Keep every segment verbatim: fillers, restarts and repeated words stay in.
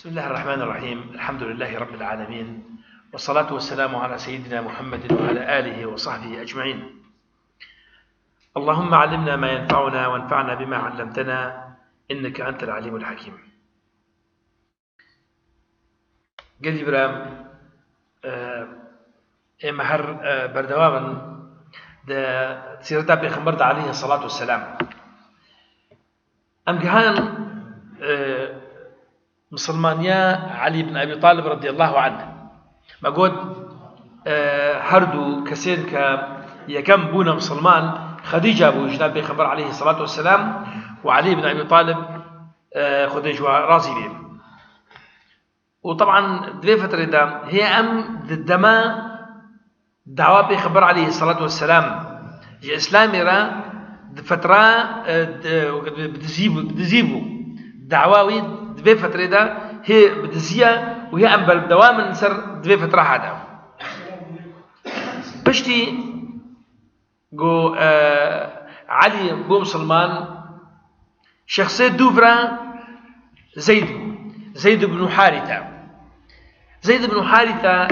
بسم الله الرحمن الرحيم. الحمد لله رب العالمين. والصلاة والسلام على سيدنا محمد وعلى آله وصحبه أجمعين. اللهم علمنا ما ينفعنا وانفعنا بما علمتنا إنك أنت العليم الحكيم. Gelî bira, e, ême her, e, berdewam in di sîreta Pêxember de aleyhi salatu vesselam. Em gihan, e, misilmaniya Elî bin Ebî Talib radiyallahu anh. Me got, e, her du kesên ke yekem bûne misilman, Xedîca bû, jina Pêxember aleyhi salatu vesselam, û Elî bin Ebî Talib, e, Xwedê ji we razî bê. Û teban di vê fetrê de hê em di dema dawa Pêxember aleyhi salatu vesselam ji Îslamê re di fetra, e, di, bi dizî bû, bi dizî bû. Dawa wî di vê fetrê de hê bi dizî ye û hê em berdewam in ser di vê fetra ha de. Piştî ku, e, Elî bû misilman, şexsê dû vira Zeyd bû. Zeyd ibn Harîte. Zeyd ibn Harîte,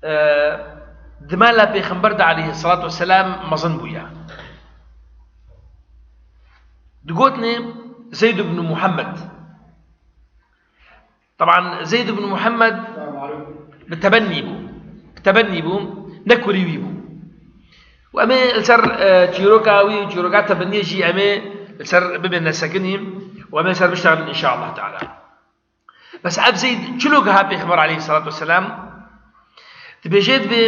e, di mala Pêxember de aleyhi salatu vesselam mezin bûye. Digotinê Zeyd ibn Muhammed. Teban Zeyd ibn Muhammed bi tebennî bû. Bi tebennî bû, ne kurî wî bû. Û em ê li ser, e, çîroka wî û çîroka tebenniyê jî em ê li ser bibêne sekinî û em ê li ser biştexilin înşaallah teala. Bes ev Zeyd çilo giha Pêxember aleyhissalatu vesselam? Dibêje dibê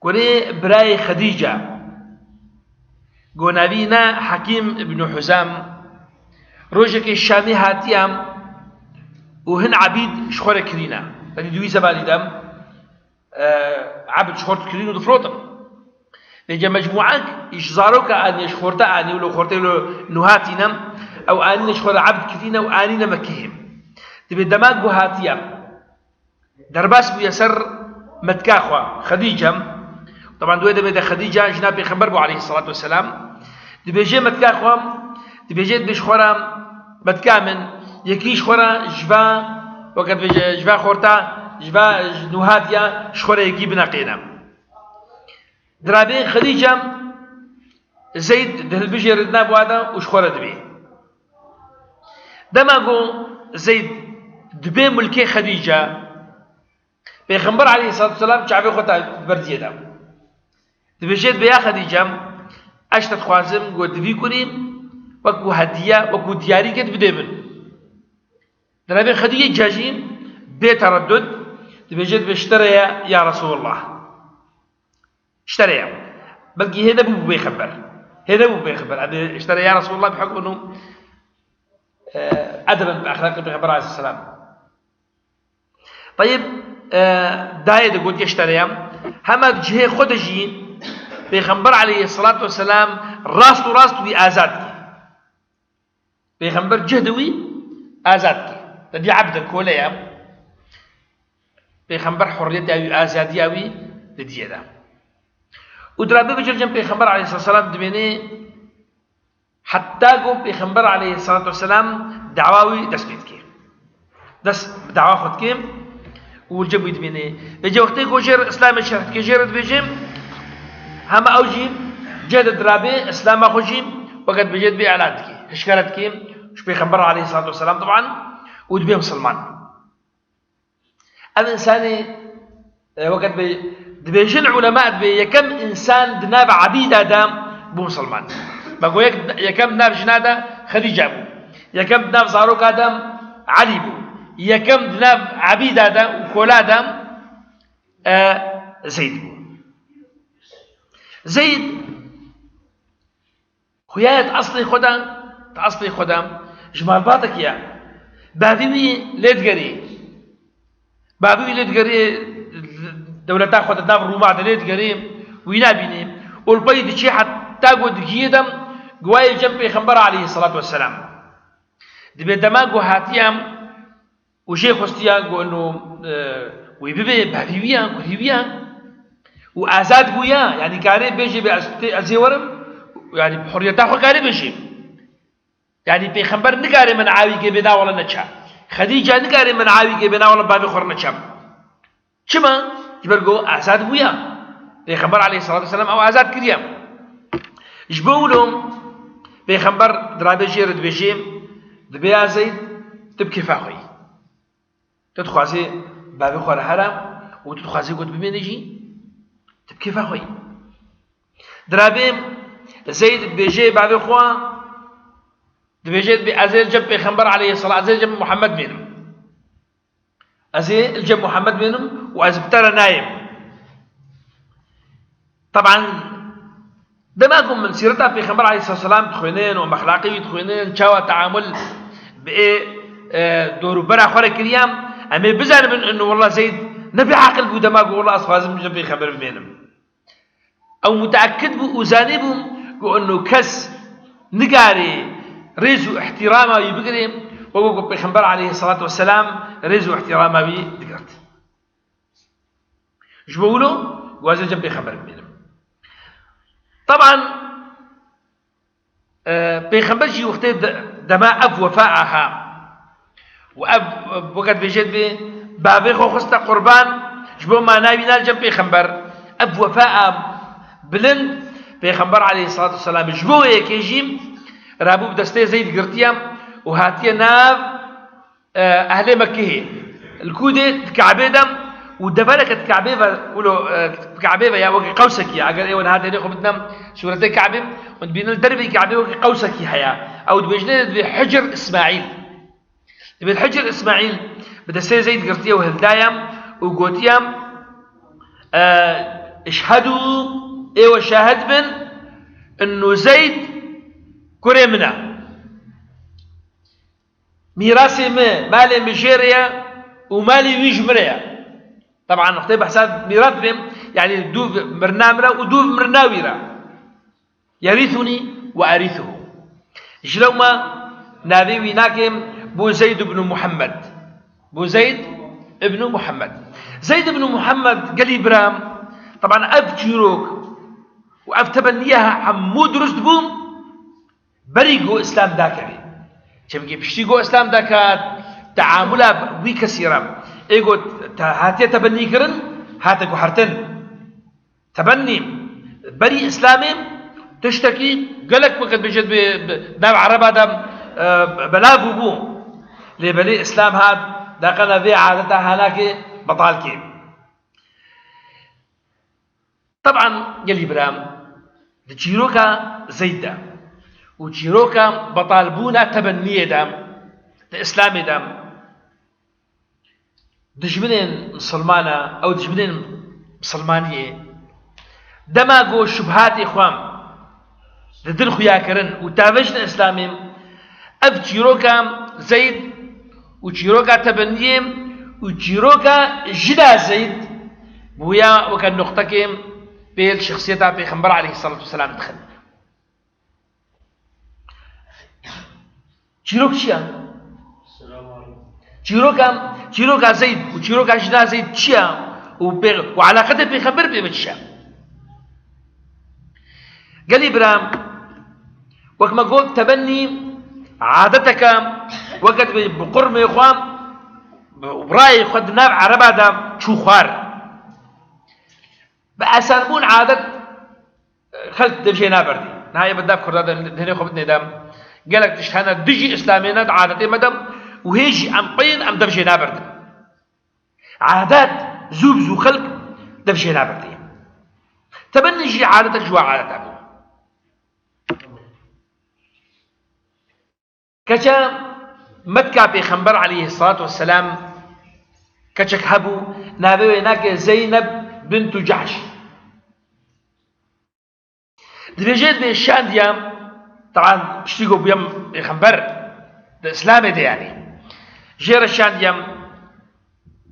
Kurê birayê Xedîce, ku navî ne Hekîm ibn Huzam, rojekê Şamê hatiye û hin ebîd ji xwe re kirîne. Belê di wî zemanî de, e, ebid ji xwe re dikirîn û difirotin. Vêce mecmûek ji zaroka aniye, ji xorta aniye û li xortê li nû hatîne, ew anîne ji xwe re ebd kirîne û anîne Mekihê. Dibê dema ku hatiye, derbas bûye ser metka xwe, Xedîce. Teban di wê demê de Xedîce jina Pêxember bû aleyhissalatu vesselam. Dibêje metka xwe, dibêje dibê ji xwe re metka min, yekî ji xwe re ji va, weke dibêje ji va xorta, ji va nûhatiya ji xwe re yekî bineqêne. Dirabê Xedîce Zeyd dihilbijêre di nav wa de û ji xwe re dibê. Dema ku Zeyd dibê mulkê Xedîce, Pêxember aleyhissalatu vesselam çavê xwe ta di ber diyê de. Dibêje dibê ya Xedîce, ez ji te dixwazim ku di vî kurî wekû hediye, wekû diyarîkê tu bidê min. Dirabê Xedîce jî bê tereddud dibêje dibê ji te re ye ya Resulullah. Ji te re ye. Belkî hê nebû bû pêxember. Hê nebû pêxember. Em ê ji te re ya Resulullah bi hukmî, e, edeben bi exlaqê Pêxember aleyhisselam. Teyib, e, dayê de gotiye ji te re ye. Hema di cihê xwe de jî Pêxember aleyhissalatu vesselam rast û rast wî azad kir. Pêxember cih di wî azad kir. Te dî ebd e, kole ye. Pêxember hurriyeta wî, azadiya wî di diyê de. Û dira bê bicircin Pêxember aleyhisselam dimênê heta ku Pêxember aleyhissalatu vesselam dawa wî dest pê dike. Dest bi dawa xwe dike û li cem wî dimêne. Vêce wextê ku jê re Îslamê şerh dike, jê re dibêje, hema ew jî cih de dirabê Îslama xwe jî weke dibêje dibê îlan dike. Hişkare dike ji Pêxember aleyhissalatu vesselam teban û dibê misilman. Ev însanê, e, weke dibê, dibêjin ulema dibê yekem însan di nav ebîda de bû misilman. Me got yek, yekem di nav jina de Xedîce bû. Yekem di nav zaroka de Elî bû. Yekem di nav ebîda de û kola de, e, Zeyd bû. Zeyd xuya ye di eslê xwe de, di eslê xwe de ji malbatekî ye. Bavî wî lê digerî. Bavî wî lê digerî, dewleta xwe de nav Rûma de lê digerî, wî nabînî. Û li pey diçî heta ku digihî de, guwayê cem Pêxember aleyhissalatu vesselam. Dibê dema ku hatiye û jê xwestiya ku eno, e, wî bibê bavî wî ya, kurî wî ya. Û azad bûya, yanî karê bêjê bê ez tê, ez ê werim, yanî bi hurriyeta xwe karê bêjê. Yanî Pêxember nikare min awî kê bê na wele neçe. Xedîce nikare min awî kê bêna wela bavê xwe re neçem. Çima? Ji ber ku azad bûya. Pêxember aleyhissalatu vesselam ew azad kiriye. Ji bo wilo Pêxember dirabê jê re dibêje, dibê ya Zeyd, tu bi kêfa xwe yî. Tu dixwazî bavê xwe re here û tu dixwazî ku tu bimênî jî, tu bi kêfa xwe yî. Dirabê Zeyd dibêje bavê xwe, dibêje, dibê, ez ê li cem Pêxember aleyhisselam, ez ê li cem Muhammed bênim. Ez ê li cem Muhammed bênim û ez bi te re nayêm. Teban, dema ku min sîreta Pêxember aleyhisselam dixwînin û em exlaqê wî dixwînin, çawa teamul bi ê, e, dorûbera xwe re kiriye, em ê bizanibin inu wela Zeyd ne bêaqil bû dema ku wela ez dixwazim li cem Pêxember bimênim. Ew muteekid bû û zanîbû ku inu kes nikarê rêz û îhtîrama wî bigirê, wek ku Pêxember aleyhisselatu vesselam rêz û îhtîrama wî digirt. Ji bo wilo, ez ê li cem Pêxember bimênim. Teban, e, Pêxember jî wextê de-, dema ev wefa aha. Û ev, e, weke dibêje dibê, bavê xwe xiste qurban, ji bo ma navî na li cem Pêxember. Ev wefa a bilind, Pêxember aleyhissalatu vesselam ji bo yekê jî rabû bi destê Zeyd girtiye û hatiye nav e, ehlê Mekkehê. Li ku dê di Kabê de û devereke di Kabê ve, wilo, e, di Kabê ve ya wekî qewsekî, eger ê wan hatê xwe bidinem sûretê Kabê, hûn dibînin li dervê Kabê wekî qewsekî heye. Ew dibêjinê dibê Hicr Îsmaîl. Dibê Hicr Îsmaîl bi destê Zeyd girtiye û hildaye û gotiye, e, "Îşhedû, ê we şahid bin, innu Zeyd kurê min e." Mîrasê min, malê min jê re ye û malê wî ji min re ye. Teban, wextê behsa mîrat bêm, yanî dûv mirina min re û dûv mirina wî re. Yerîthunî we erîthuhu. Ji lewma navê wî nake Bû Zeyd ibn Muhammed. Bû Zeyd ibn Muhammed. Zeyd ibn Muhammed gelî bira, teban ev çîrok û ev tebenniye hemû dirust bû, berî ku Îslam dakeve. Çimkî piştî ku Îslam dakat, teamula wî kesî re, ê ku te hatiye tebennî kirin, hate guhertin. Tebennî berî Îslamê tiştekî gelek wekî dibêje bi, bi nav Ereba de, e, belav bû. Lê belê Îslam hat, daqena vê adeta hanakê betal kê. Teban gelî bira, di çîroka Zeyd de û çîroka betalbûna tebenniyê de, di Îslamê de, dijminên misilmana, ew dijminên misilmaniyê, dema ku şubhatê xwe di dil xuya kirin û tavêjin Îslamê, ev çîroka Zeyd û çîroka tebenniyê û çîroka jina Zeyd bûya weke nuqtekê pê li şexsiyeta Pêxember aleyhisselatu vesselam dixin. Çîrok çi ye? Çîroka, çîroka Zeyd û çîroka jina Zeyd çi ye? Û pê-, û eleqetê Pêxember pê ve çi ye? Gelî bira, wek me got, tebennî adeteke, weke dibê bi qurmê xwe, bi rayê xwe di nav Ereba de çû xwar. Bi esanbûn adet, e, xelk dev jê naberdî. Niha yê bi dev Kurda de, di hinê xwe bidinê de, gelek tişt hene dijî Îslamê ne di adetê me de û hê jî em qeyên em dev jê naberdin. Adet zû bi zû xelk dev jê naberdî. Tebennî jî adetek ji wan adeta bû. Keça metka Pêxember aleyhisselatu vesselam, keçek hebû, navê wê nake Zeyneb bintu Cahş. Dibêje dibê şandiya, teban piştî ku bûye Pêxember di Îslamê de, yanî jê re şandiya,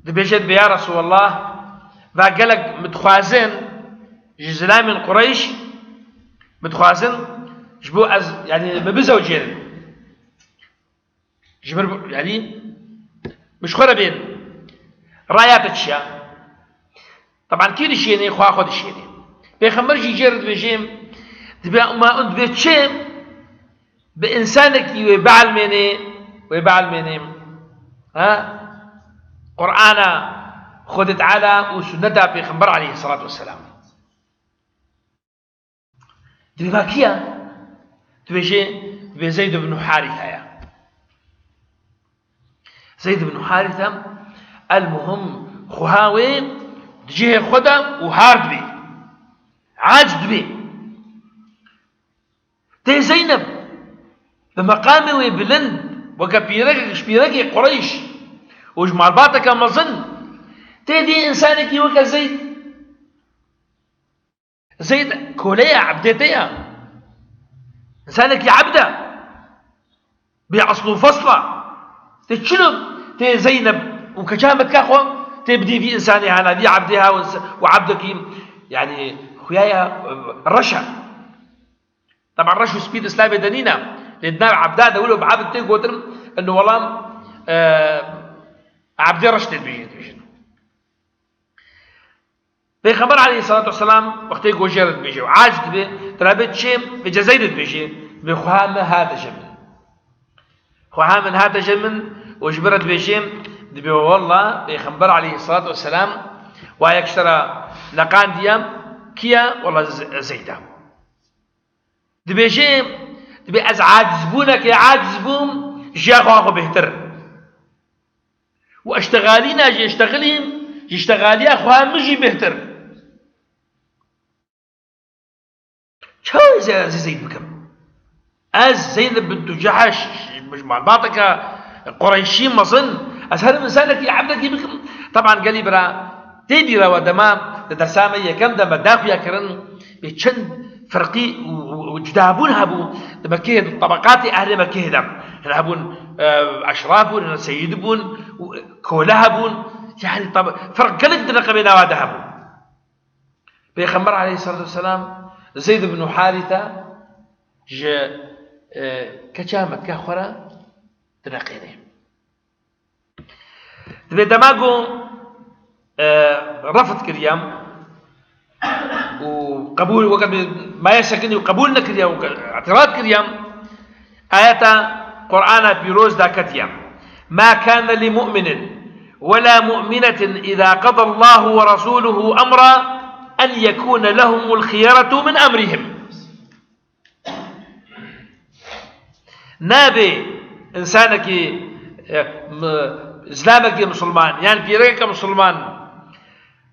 dibêje dibê, ya Resulallah, va gelek min dixwazin ji zilamên Qureyş, min dixwazin ji bo ez, yanî min bizewcêrin. Ji ber, yanî min ji xwe re bên. Raya te çi ye? Teban kî dişênê, xwe xwe dişênê. Pêxember jî jê re dibêje, dibê, ma hûn dibê çi? Bi însanekî wê bielmênê, wê bielmênê. Ha? Qur'ana Xwedê Teala û sunneta Pêxember aleyhissalatu vesselam. Dibê va kî ye? Dibêje, dibê Zeyd ibn Harithe ye. Zeyd ibn Harithe, el-muhim, xweha wê di cihê xwe de û har dibê. Aciz dibê. Tê Zeyneb, bi meqamê wê bilind, weke pîrekek ji pîrekê Qureyş û ji malbateke mezin, tê dî însanekî weke Zeyd. Zeyd kole ye, ebdê te ye. Însanekî ebd e. Bê esl û fesl e. Tê çilo tê Zeyneb û keça me dike xwe, tê bidî vî însanê hana, vî ebdê ha û ins-, û ebdekî, yanî, xuya ye, reş e. Teban reş û spî di Îslamê de nîne. Lê di nav ebda de wilo bi ebd tê gotin, ino welam, e, ebdê reş tê dibêjin, dibêjin. Pêxember aleyhissalatu vesselam wextê ku jê re dibêje û aciz dibe, te re bê çi? Bêje Zeyd dibêje, dibê xweha min hate ji min. Xweha min hate ji min û ji min re dibêje, dibê wella Pêxember aleyhissalatu vesselam wa yek ji te re neqandiye, kî ye? Wella Z-, Zeyd e. Dibêje, dibê ez acizbûnekê aciz bûm, ji ya xwe xwe bêhtir. Û eştexalîna ji eştexilî, ji eştexaliya xwe min jî bêhtir. Çawa ez ê Zeyd bikim? Ez Zeyneb bintu Cehş, ji malbateke Qureyşî mezin, ez herim însanekî ebdekî bikim. Teban gelî bira, tê bîra we dema di dersa me yekem de me daxuya kirin, bê çend ferqî û, û, û cudabûn hebû di Mekkeyê, di tebeqatê ehlê Mekkeyê de. Hine hebûn, e, eşraf bûn, hine seyîd bûn, û kole hebûn. Yanî tab-, ferq gelek di reqemê nava de hebû. Pêxember aleyhissalatu vesselam Zeyd ibn Harithe ji, e, keça Mekke xwe re dineqêne. Dibê dema ku, e, refd kiriye û qebûl, weke bi maye sekinî û qebûl nekiriye û îtirad kiriye, ayeta Qur'ana pîroz daketiye. ما كان لمؤمن ولا مؤمنة إذا قضى الله ورسوله أمرا أن يكون لهم الخيرة من أمرهم. Nabê însanekî, e, m-, zlamekî misilman, yan pîrekeke misilman,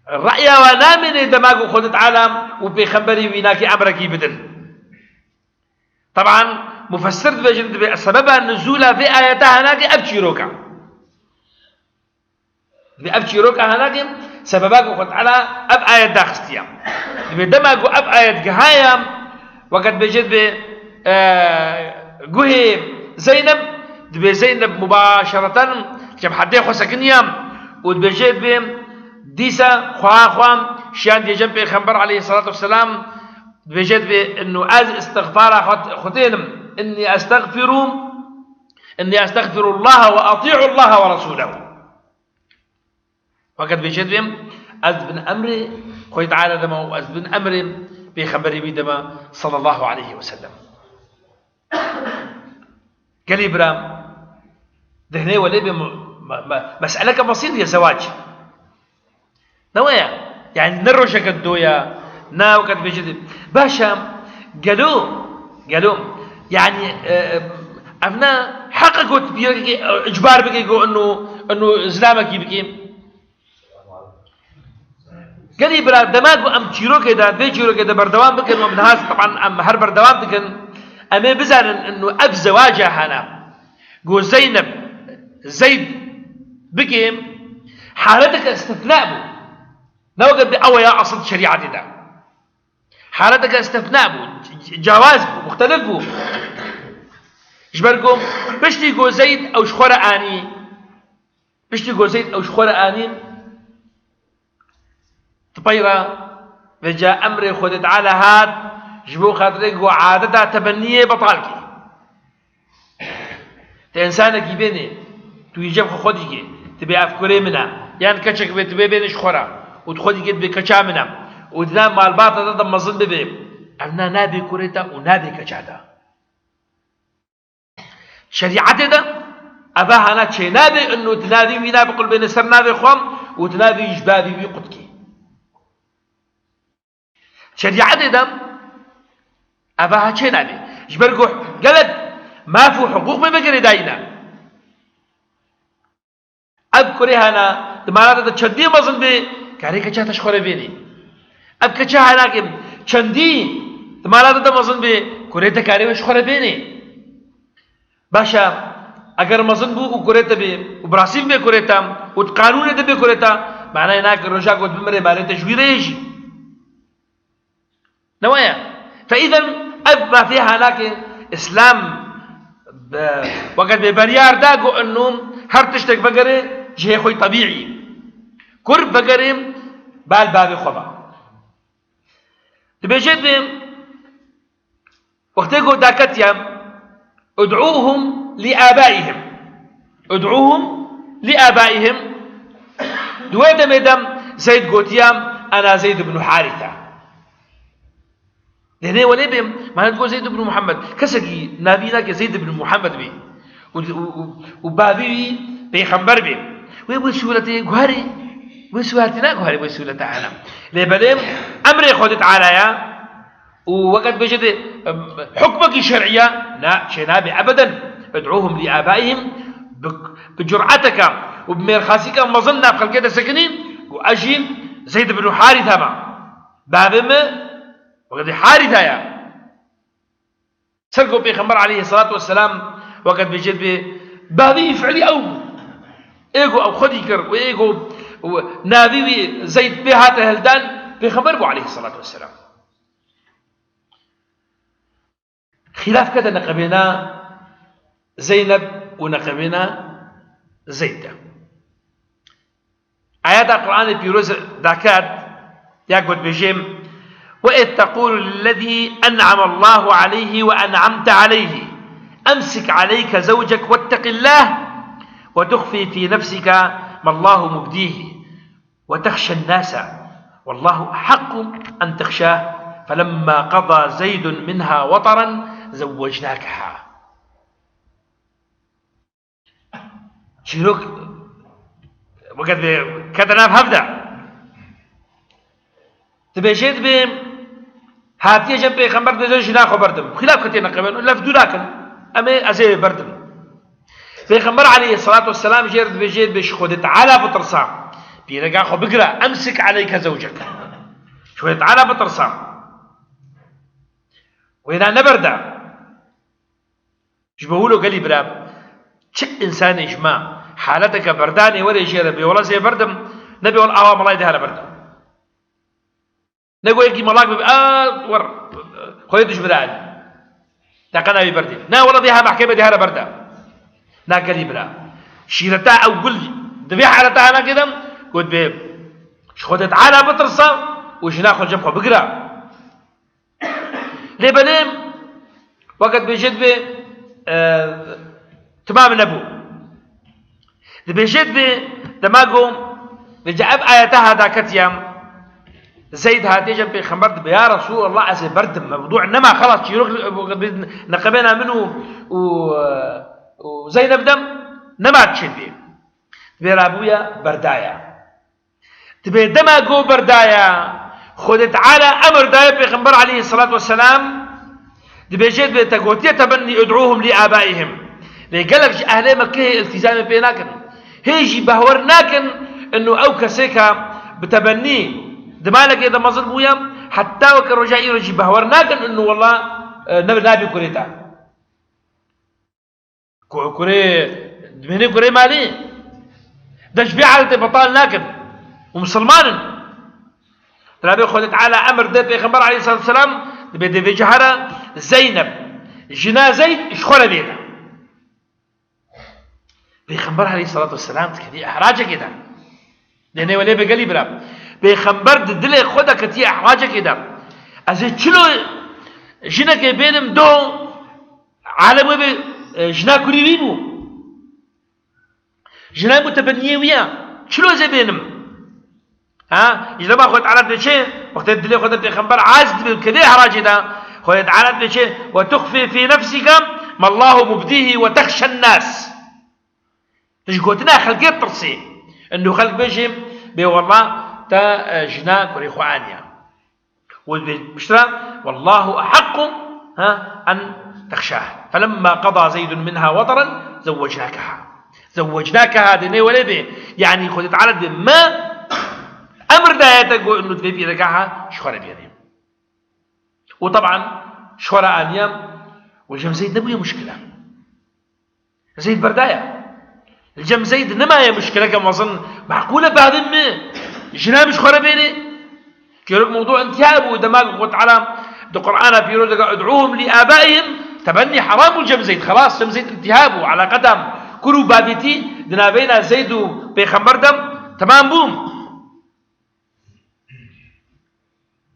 re'ya we namêne dema ku Xwedê Teala û pêxemberî wî nakê emrekî bidin. Teban, mufessir dibêjin, dibê sebeba nuzûla vê ayeta hinakê ev çîrok e. Dibê ev çîroka hinakê sebeba ku Xwe Teala ev ayet daxistiye. Dibê dema ku ev ayet gihaya, weke dibêje dibê, e, guhê Zeyneb, dibê Zeyneb mubaşereten cem hedê xwe sekiniye û dibêje dibê dîsa xweha xwe şiyandiye cem Pêxember aleyhissalatu vesselam, dibêje dibê, inu ez istixfara xwe, xwe tênim, inni estexfiru, inni estexfirullaha ve ati'ullaha ve rasulehu. Weke dibêje dibê, ez bin emrê Xwedê Teala dema û ez bin emrê Pêxemberê wî dema sallallahu aleyhi ve sellem. Gelî bira, dihnê welê bê mu-, me-, me-, meseleke besît ye zewac. Ne waya? Yani ne rojeke doya, ne weke dibêje dibê. Baş e, gelo, gelo. Yani, e, e, ev ne heq e ku tu pîrekekê, e, icbar bike ku inu, inu zilamekî bike. Gelî bira, dema ku em çîrokê de, vê çîrokê de berdewam bikin, em niha, teban em her berdewam dikin, em ê bizanin inu ev zewaca hene. Ku Zeyneb, Zeyd bike, haleteke istifna bû. Ne weke bi ew ya asıl şerîetê de. Haleteke istifna bû, c-, c-, cawaz bû, muxtelif bû. Ji ber ku piştî ku Zeyd ew ji xwe re anî, Piştî ku Zeyd ew ji xwe re anîn, di pey re vêca emrê Xwedê Teala hat, ji bo xatirê ku adeta tebenniyê betal kê. Te însanekî bênê, tu yê cem xwe xwe dîkê, dibê ev kurê min e, yan keçek bê, dibê bênê ji xwe re, û di xwe dîkê dibê keça min e, û di nav malbata te de mezin bibê, ev na nabê kurê te û nabê keça te. Şerîetê de Eva hana çênabe inu tu navê wî nabiqulbêne ser navê xwe û tu navê wî ji bavê wî qutkî. Şerîetê de eva ha çênabe. Ji ber ku gelek maf û hiqûq pê ve girêdayî ne. Ev kurê hana di mala te de çendî mezin bê, karê keça te ji xwe re bênê. Ev keça hana ke çendî di mala te de mezin bê, kurê te karê wê ji xwe re bênê. Baş e, eger mezin bû û kurê te bê û birasî bê kurê te û di qanûnê de bê kurê te, manayê nake roja ku tu bimirê malê te ji wî re yê jî. Ne waya. Fe îzen ev mafê halakê Îslam be-, weket bê beryar da ku inu her tiştek vegerê cihê xwe yî tebîî. Kur vegerê bal bavê xwe ba. Dibêjê dibê, wextê ku daketiya, "Ud'ûhum li âbâihim." "Ud'ûhum li âbâihim." Di wê demê de Zeyd gotiya, "Ena Zeyd ibn Haritha." Dênê welê bê, mane digo Zeyd ibn Muhammed. Kesekî navî nake Zeyd ibn Muhammed bê. Û, û, û, û bavê wî pêxember bê. Wê, wê sûretê guharê, wê sûretê naguharê, wê sûreta hene. Lê belê emrê Xwedê Teala ya, û weke dibêje dê, em, hukmekî şer'î ya, na, çênabe ebeden. "Ud'ûhum li âbâihim", bi, bi cureteke û bi mêrxasîka mezin nav xelkê de sekinî, û ez jî Zeyd ibn Harîtha me. Bavê me, weke dê Harîtha ya. Ser ku Pêxember aleyhisselatu vesselam weke dibêje dibê, bavê wî fiilî ew bû. Ê ku ew xwedî kir û ê ku navê wî Zeyd pê hate hildan, Pêxember bû aleyhisselatu vesselam. Xîlaf kete neqebêna Zeyneb û neqebêna Zeyd de. Ayeta Qur'anê pîroz daket, ya ku dibêje, "Ve iz tequlu lillezî en'amallahu aleyhi ve en'amte aleyhi, emsik aleyke zevcek vetteqillah ve tuhfi fî nefsike mallahu mubdîhi ve texşen nase vallahu ehakku en tehşah, felemma qada Zeydun minha vetaran zevvecnakeha." Çîrok, weke dibê, kete nav hev de. Dibêje dibê, hatiye cem pêxember dibêje jina xwe berdim. Xîlaf ketiye neqebên, lef dû nakin. Em ê ez ê berdim. Pêxember aleyhisselatu vesselam jê re dibêje dibê ji Xwedê Teala bitirsa. Pîreka xwe bigire, emsik aleyke zewcek. Ji Xwedê Teala bitirsa. Wêna neberde. Ji bo wilo gelî bira, çi însanê ji me haleteke berdanê were jê re bê wela zê berdim, nebê wela awa melayê de here berdim. Ne go yekî melak bibe, a, wer, xwedê tu ji bira anî. Te qena wî berdê. Ne wela vê ha mehkemê de here berde. Na gelî bira. Şîreta ew gul di vê haleta hana kêdem, got bê, ji Xwedê Teala bitirsa û jina xwe cem xwe bigira. Lê belê, weke dibêje dibê, e, timam nebû. Dibêje dibê, dema ku, vêca ev ayeta ha daketiya, Zeyd hatiye cem pêxember dibê, "Ya Resûlallah, ez ê berdim, mewdû nema, xelas, çîrok, neqebêna min û, û, û Zeyneb dem, nema çi dibê." Dibê rabûya, berdaya. Dibê dema ku berdaya, Xwedê Teala emir daye Pêxember aleyhisselatu vesselam, dibêje dibê te gotiye tebennî ud'ûhum li abaihim. Lê gelek ji ehlê Mekkeyê îltîzamê pê nakin. Hê jî behwer nakin inu ew kesêka bi tebennî di malekê de mezin bûye, heta weke roja îro jî behwer nakin inu wela, e, ne, nabî kurê te. Ku-, kurê, dimênê kurê malî. De ji vê haletê betal nakin. Û misilman in. Rabê Xwedê Teala emir de Pêxember aleyhisselatu vesselam, dibê dê vê cihara Zeyneb, jina Zeyd, ji xwe re bêne. Pêxember aleyhisselatu vesselam dikevî ihracekê de. Dênê welê be gelî bira. Pêxember di dilê xwe de ketiye ihracekê de. Ez ê çilo jinekê bênim do Alem wê bê, e, jina kurî wî bû. Jina bû tebenniyê wî ya. Çilo zê bênim? Ha? Ji dema Xwedê Teala dibê çi? Wextê dilê xwe de pêxember aciz dibe, kedê heracê de. Xwedê Teala dibê çi? "Ve tuhfî fî nefsike mallahu mubdîhî ve texşen nas." Ji gotina xelkê tirsê. Endo xelk bêjê, bê wallah te, e, jina kurê xwe aniya. Û dibê piştre, "والله أحق، ha, أن تخشاه. فلما قضى زيد منها وطرا زوجناكها." زوجناكها dê nê welê bê. Yanî Xwedê Teala dibê me emr daye te ku endo divê pîregeha ji xwe re bênê. Û teban ji xwe re aniye û li cem Zeyd nebûye muşkile. Zeyd berdaya. Li cem Zeyd nemaye muşkileke mezin. Meqûl e, bavê min jina min ji xwe re bênê. Çîrok mewdû întiha bû, dema ku Xwedê Teala di Qur'ana pîroz de, "ادعوهم لآبائهم." Tebennî heram bû cem Zeyd. Xelas, cem Zeyd întiha bû. Eleqeta kur û bavêtî di navbeyna Zeyd û Pêxember de temam bû.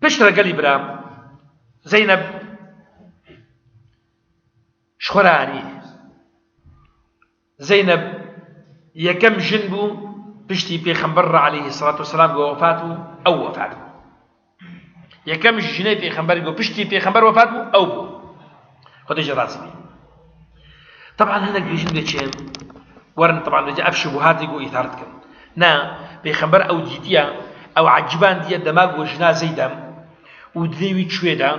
Piştre gelî bira, Zeyneb ji xwe re anî. Zeyneb yekem jin bû piştî Pêxember re aleyhisselatu vesselam ku wefat bû, ew wefat bû. Yekem jinê Pêxember ku piştî Pêxember wefat bû, ew bû. Xwedê jê razî bî. Teban hinek bêjin dê çi? Werin teban dê ev şubuhatê ku îthar dikin. Na, Pêxember ew dîtiye, ew ecibandiye dema ku jina Zeyd e û dilê wî çûyê de,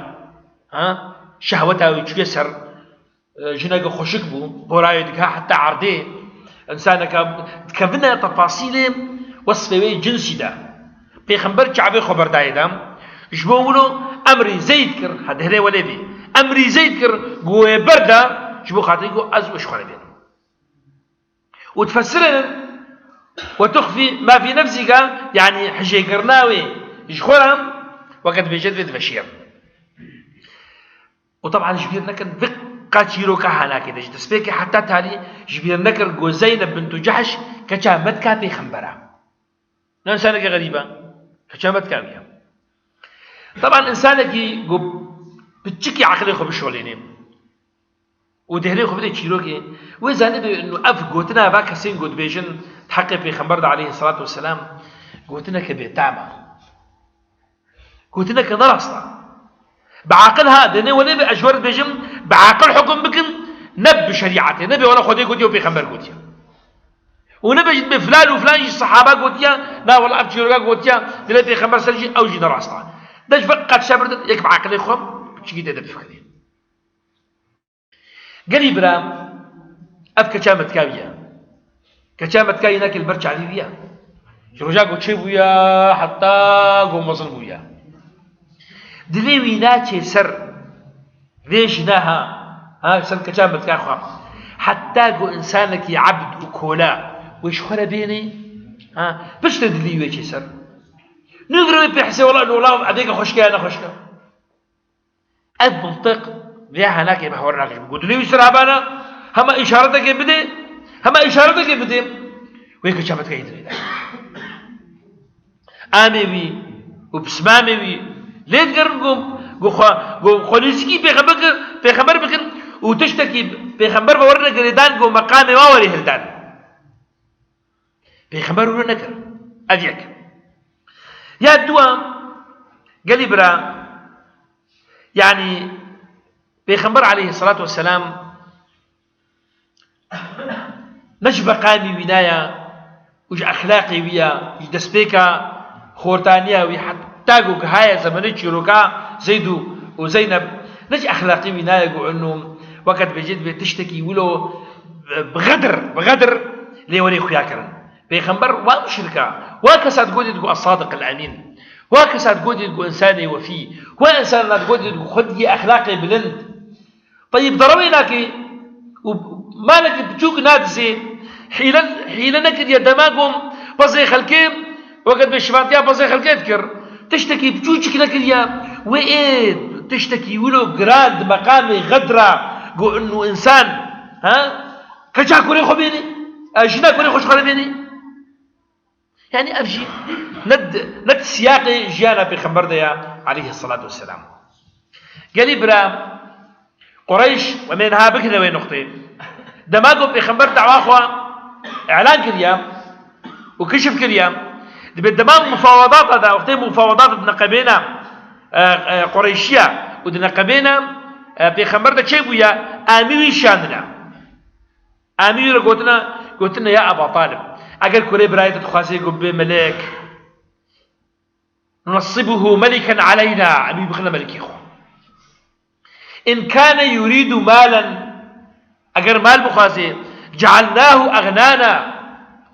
ha? Şehweta wî çûye ser, e, jineke xweşik bû, porayê digiha heta erdê. Însaneke dikevine tefasîlê wesfê wê cinsî de. Pêxember çavê xwe berdayê de, ji bo wilo emrî Zeyd kir, ha, dehrê welê bî. Emrî Zeyd kir, ku wê berda, ji bo xatirî ku ez û ji xwe re bênim. Û difesirînin, "وتخفي ما في نفسك", yanî hijêkirina wê ji xwe re, weke dibêje divê diveşiye. Û teban ji bîr nekin, vê qet çîroka hanakê de ji destpêkê heta talî ji bîr nekir ku Zeyneb bintu Cehş keça metka Pêxembera. Ne însaneke xerîb e. Keça metka wî ye. Teban însanekî ku piçikî eqilê xwe bişolênê û dehrê xwe bide çîrokê, wê zanibê ino ev gotina va kesên ku dibêjin di heqê Pêxember de aleyhisselatu vesselam gotineke bêtam e. Gotineke ne rast e. Bi aqil ha, dê nê welê be, ez ji we re dibêjim, bi aqil hukum bikin, ne bi şerîetê, ne bê wela Xwedê gotiye û Pêxember gotiye. Û nebêjin bê filan û filan jî sehaba gotiye, na wela ev çîroka gotiye, dilê Pêxember ser jî, ew jî ne rast e. De ji vê qet şebirdin, yek bi aqilê xwe, çikî tê de bifikirî. Gelî bira, ev keça metka wî ye. Keça metka yî nake li ber çavî wî ye. Ji roja ku çêbûye heta ku mezin bûye. Dilê wî naçe ser vê jina ha, ha, ser keça metka xwe. Heta ku însanekî ebd û kola wê ji xwe re bênê, ha, piştre dilî wê çê ser. Nû vir wê pê hesê wela, wela, evêke xweşke ya ne xweşke. Ev mintiq vê hanakê bi hewar nake. Ku dilê wî ser hebana, hema îşaretekê bide, hema îşaretekê bide. Wê keça metka yî dilê de. Amê wî û pismamê wî lê digerin ku, ku xwe, ku xwe nêzîkî pêxember kir, pêxember bikin û tiştekî pêxember ve werine girêdan ku meqamê wa werê hildan. Pêxember wilo nekir. Ev yek. Ya dua, gelî bira, yanî Pêxember aleyhisselatu vesselam ne ji beqamî wî naya û ji exlaqê wî ya, ji destpêka xortaniya wî heta ku gihaye zemenê çîroka Zeyd û, û Zeyneb, ne ji exlaqê wî naya ku eno weke dibêje dibê tiştekî wilo bi xedir, bi xedir lê werê xuya kirin. Pêxember wa muşrika, wa kesa digotê digo Es-Sadiq El-Emîn, wa kesa digotê digo însanê wefî, wa însana digotê digo xwediyê exlaqê bilind. Teyîb derewê nake û malekî biçûk nadizê, hîle, hîle nekiriye dema ku pezê xelkê, weke dibê şivantiya pezê xelkê dikir, tiştekî biçûçik nekiriye, wê ê tiştekî wilo giran di meqamê xedra ku inu însan, ha? Keça kurê xwe bênê, e, jina kurê xwe ji xwe re bênê. Yanî ev jî ne di, ne di siyaqê jiyana Pêxember de ya, aleyhisselatu vesselam. Gelî bira, Qureyş, em ê niha bikine wê nuqtê. Dema ku Pêxember dawa xwe îlan kiriye û kişf kiriye, dibê dema mufawadata de, wextê mufawadata di neqebêna, e, e, Qureyşiya û di neqebêna, e, Pêxember de çêbûye, amî wî şandine. Amî wî re gotine, Gotine, ya Eba Talib, eger kurê birayê te dixwazê ku bê melek, "ننصبه ملكا علينا", em ê bixine melikê xwe. "إن كان يريد مالا", eger mal bixwazê, "جعلناه أغنانا",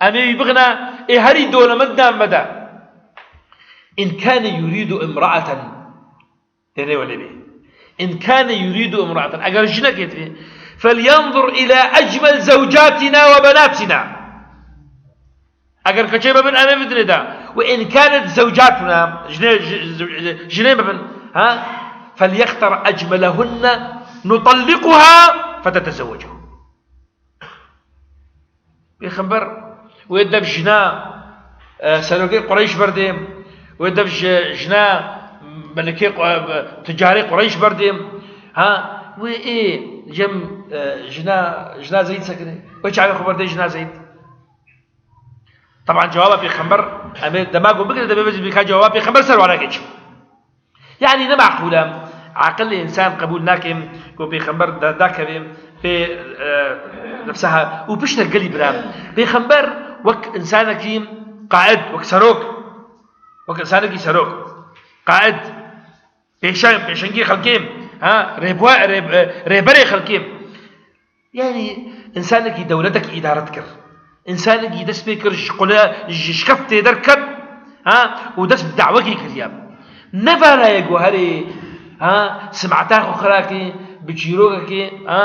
em ê wî bixine ê herî dolemend navê me de. "إن كان يريد امرأة", têne welê bê. "إن كان يريد امرأة", eger jinekê divê, "فلينظر إلى أجمل زوجاتنا وبناتنا". Eger keçê me bin, em ê bidinê de. "وإن كانت زوجاتنا", jinê, ji-, ji-, jinê me bin, ha? "فليختر أجملهن نطلقها فتتزوجه". Pêxember wê dev jina, e, serokê Qureyş berdê, wê dev ji-, jina melikê Qu-, e, ticarê Qureyş berdê, ha? Wê ê cem, e, jina, jina Zeyd sekinê. Wê çavê xwe berdê jina Zeyd. Taban cewaba pêxember, em ê dema ku bigire, debê bêjin bika cewaba pêxember ser wana keçin. Yani ne maqûl e. Aqilê însan qebûl nake ku pêxember da-, dakeve pê, e, nefseha û piştre gelî bira. Pêxember wek însanekî qaid, wek serok, wek însanekî serok, qaid, pêşe-, pêşengî xelkê, ha, rêbwa-, rê-, e, rêberê xelkê. Yani, însanekî dewletekî îdare dikir. Însanekî dest pê kir, ji qule, ji şikeftê derket, ha, û dest bi dawekî kiriye. Ne vana ye ku herê, ha, simeta xwe xira ke, bi çîrokekê, ha,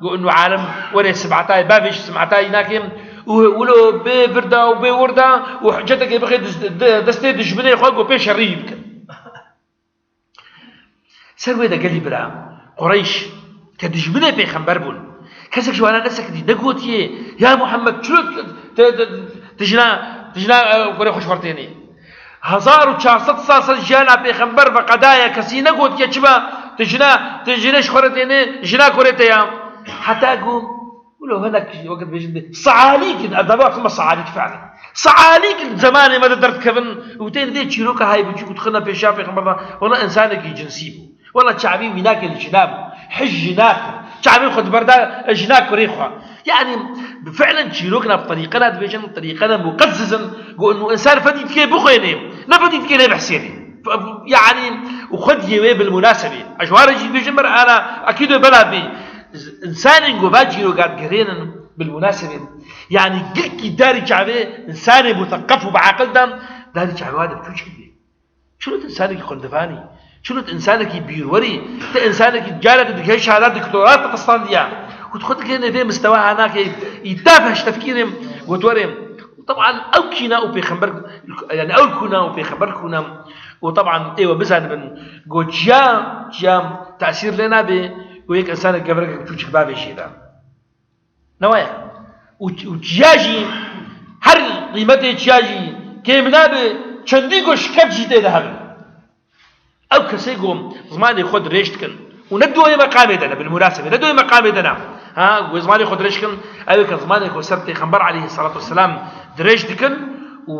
ku inu alem were simeta yê, bavê jî simeta yî nake, û wilo bê vir de û bê wir de û hiceteke bixê dis-, de-, destê dijminê xwe ku pê şerî wî bikin. Ser wê de gelî bira, Qureyş, ke dijminê pêxember bûn, kesek ji wana nesekitî, negotiye, "Ya Muhammed, çilo tu, tu, tu, tu jina, tu jina, e, kurê xwe ji xwe re tênê?" Hezar û çar sed sal ser jiyana pêxember veqedaye, kesî negotiye, "Çima tu jina, tu jinê ji xwe re tênê, jina kurê te ya?" Heta ku Wilo hinek wekî dibêjin dê, sealîk in, ev dava xwe me sealîk fehmin. Sealîk in zemanê me de derdikevin û tên dê çîroka hay biçûk û dixine pêşiya pêxember de, wela însanekî cinsî bû. Wela çavê wî nake li jina bû. Hij jina kir. Çavê xwe diberda jina kurê xwe. Yani, bi fiilen çîrokna bi terîqena dibêjin, terîqena muqezzizin, ku inu însan fedî dikê bixwênê, ne fedî dikê lê bihsênê. Fe-, yani, û xwediyê wê bil munasebê. Ez ji wan re jî dibêjim ber ana, ekîd wê bela bê. Z-, însanên ku va çîroka digerênin, bil munasebê, yani gilkî darî çavê însanê museqef û bi aqil de, darî çavê wa de biçûçik bê. Çilo tu însanekî xwendevanî, çilo tu însanekî bîrwerî, tu însanekî cara tu digihê şahada doktora te tistandiya. Û tu xwe digihê vê mistewa hanakê îtaf heş tefkîrê gotwerê. Û teban ew kîna û pêxember, yani ew kuna û pêxember kuna. Û teban ê we bizanibin, got çiya, çiya tesîr lê nabe, û yek însanek gevrek biçûçik bavê jê de. Ne waya. Û, û çiya jî, her qîmetê çiya jî kêm nabe, çendî ku şikeft jî tê de hebin. Ew kesê ku zimanê xwe dirêj dikin û ne doyê meqamê de ne, bil munasebê, ne doyê meqamê de ne. Ha, ku zimanê xwe dirêj dikin, ew ê ke zimanê xwe ser Pêxember aleyhisselatu vesselam dirêj dikin û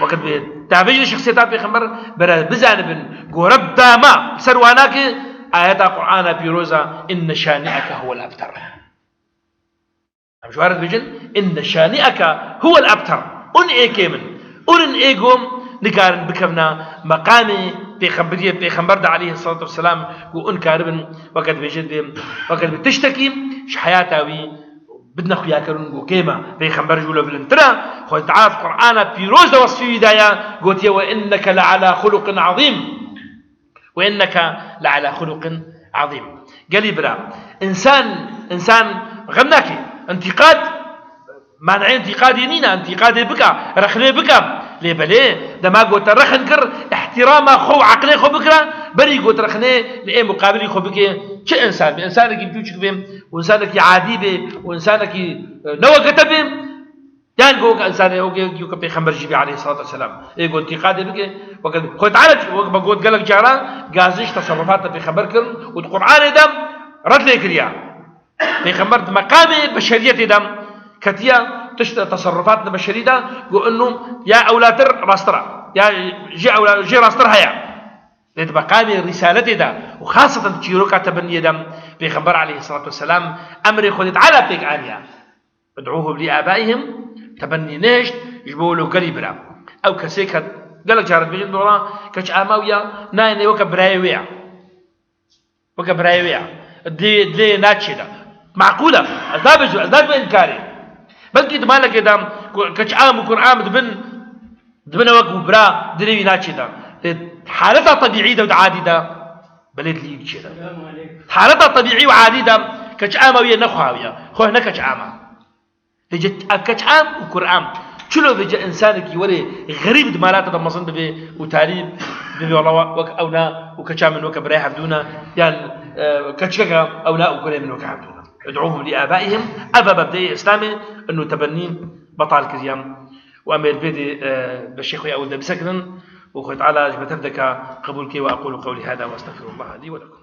wekî bi tavêjê şexsiyeta Pêxember bere bizanibin, gore dama ser wana ke ayeta Qur'ana pîroza, "Inne şani'eke huwel ebter." Em ji wan re dibêjin, "Inne şani'eke huwel ebter." Ûn ê kêm in. Ûn in ê ku nikarin bikevna meqamê pêxemberiyê, pêxember de aleyhisselatu vesselam, ku ûn karibin, weke dibêjin dê, weke dibê tiştekî ji heyata wî bidine xuyakirin ku kêm e. Pêxember ji wilo bilind tira, Xwedê Teala di Qur'ana pîroz de wesfî wî daye, gotiye, "Ve inneke le ala xuluqin azîm." "Ve inneke le ala xuluqin azîm." Gelî bira, însan, însan xem nake. Întîqad, maneyê întîqadê nîne, întîqadê bike, rexnê bike. Lê belê, dema ku te rexn kir, îhtîrama xwe û eqlê xwe bikire, berî ku te rexnê li ê muqabilî xwe bike. Çi însan be, însanekî biçûçik be, û însanekî adî be, û însanekî, e, ne weke te be, Yan ku weke însanê, weke, weke pêxember jî bê aleyhissalatu vesselam. Ê ku întîqadê bike, weke Xwedê Teala, weke me got gelek cara, gazî ji teserrufata pêxember kirin û di Qur'anê de red lê kiriya. Pêxember di meqamê beşeriyetê de ketiya, tişt teserrufat di beşerî de, ku inu ya ewlatir rastir e, ya jê ewla-, jê rastir heye. Lê di meqamê rîsaletê de û xaseten çîroka tebenniyê de pêxember aleyhissalatu vesselam emrê Xwedê Teala pêk aniya. ادعوهم لآبائهم, tebennî nehişt ji bo wilo gerî bira. Ew kesê ke gelek caran dibêjin, dora keç ama wî ya, nayê nê weke birayê wê ya. Weke birayê wê ya. Dilê, dilê naçê de. Maqûl e. Ez nabêjim, ez nadim înkarê. Belkî di malekê de ku keç am û kur am dibin, dibine wek û bira dilê wî naçê de. Lê haleta tebîî de û di adî de belê dilî wî diçê de. Haleta tebîî û adî de keç ama wî yê nexwawiya. Xwe ne keç ama. Vêce ev keç am û kur am. Çilo vêce însanekî were xerîb di malata de mezin bibe û tarî bibe, wela wek ew na û keça min weke birayê hevdû ne, yan, e, keçikeke ew na û kurê min weke hevdû ne. ادعوهم لآبائهم, ev e mebdeyê Îslamê, ino tebennî betal kiriye. Û em ê li vê dê, e, beşê xwe ya ewil de bisekinin û Xwedê Teala ji me tev deke qebûl ke. وأقول قولي هذا وأستغفر الله لي ولكم.